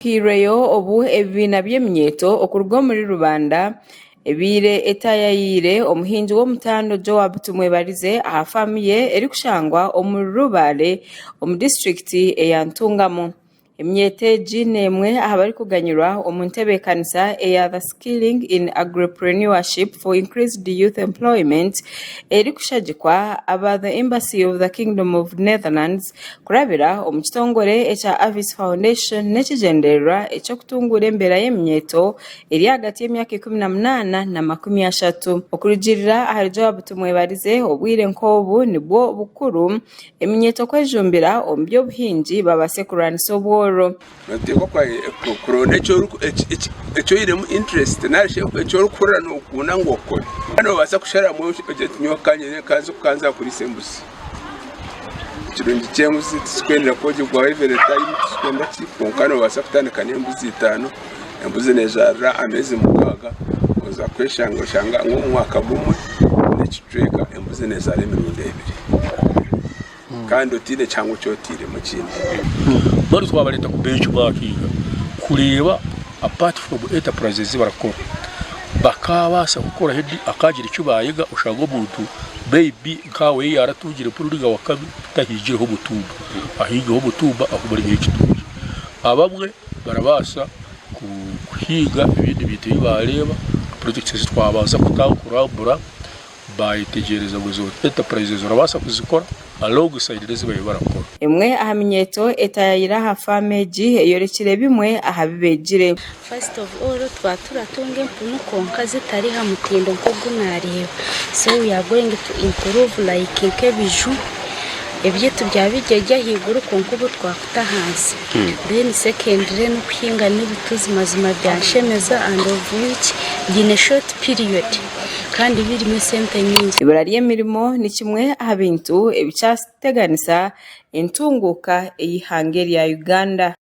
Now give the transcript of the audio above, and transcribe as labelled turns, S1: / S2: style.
S1: Hairweyo obu ebibiina by'eminyeeto okuruga omuri Rubanda ebaire etaayayiire omuhingi w'omutaano Joab Tumwebarize aha faamu ye erikushangwa omuri Rubale omu disiturikiti eya Ntungamo. Eminyeeto egi n'emwe aha barikuganyirwa omu ntebeekanisa eya The Skilling in Agripreneurship for Increased Youth Employment erikushagikwa aba The Embassy of the Kingdom of Netherlands Kurabira omu kitongore ekya Avis Foundation n'ekigyendererwa eky'okutunguura embeera y'eminyeeto eri ahagati y'emyaka 18 na 30. Okurugiirira ahari Joab Tumwebarize, obwire nk'obu nibwo bukuru eminyeeto kwejumbira omu by'obuhingi babaase kurwanisa obworo.
S2: Noteekwa kuronda eki oinemu interest nari shi eki orikuhurira nokunda ngu okore. Nobaasa kusharamu ogire oti nyowe ka nze kuriisa embuzi. Ekirungi ky'embuzi tizikwenda kwogibwaho every time tizikwenda ki kwonka nobaasa kutandika n'embuzi itaano, embuzi nezaarira ameezi mukaaga oza kweshanga oshanga ngu omu mwaka gumwe n'ekicweka embuzi nezaara emirundi ebiri. Kandi otaine kihango eki otairemu ekindi.
S3: Mbwenu twabareeta ku benchmarkinga kureeba apart from enterprise ezi barakora bakaabaasa kukoraho akaagira eki baayega oshange omuntu maybe nkaawe ei yaaratungire mpunu ninga wakami tahingireho omutumba ahingeho omutumba ahumurireho ekitookye. Abamwe barabaasa kuhinga ebindi bintu ebi baareeba projects ezi twabanza kurambura Baayetegyereza ngu ezo enterprises orabaasa kuzikora alongside n'ezi baabaire barakora.
S1: Emwe aha minyeeto etaayaayire aha faamu egi eyorekire bimwe aha bi beegire.
S4: First of all twaba turatunga empunu kwonka zitari ha mutindo nk'ogu naareeba so we are going to improve like nk'ebiju ebyaitu byaba biri ahaiguru kwonka obu twakuta ahansi then secondly n'okuhinga n'ebituzi mazima byanshemeza and of which biine short period. Kandi birimu esente nyingi.
S1: Eibura ry'emirimo ni kimwe aha bintu ebikyateganisa entunguuka ey'eihanga erya Uganda.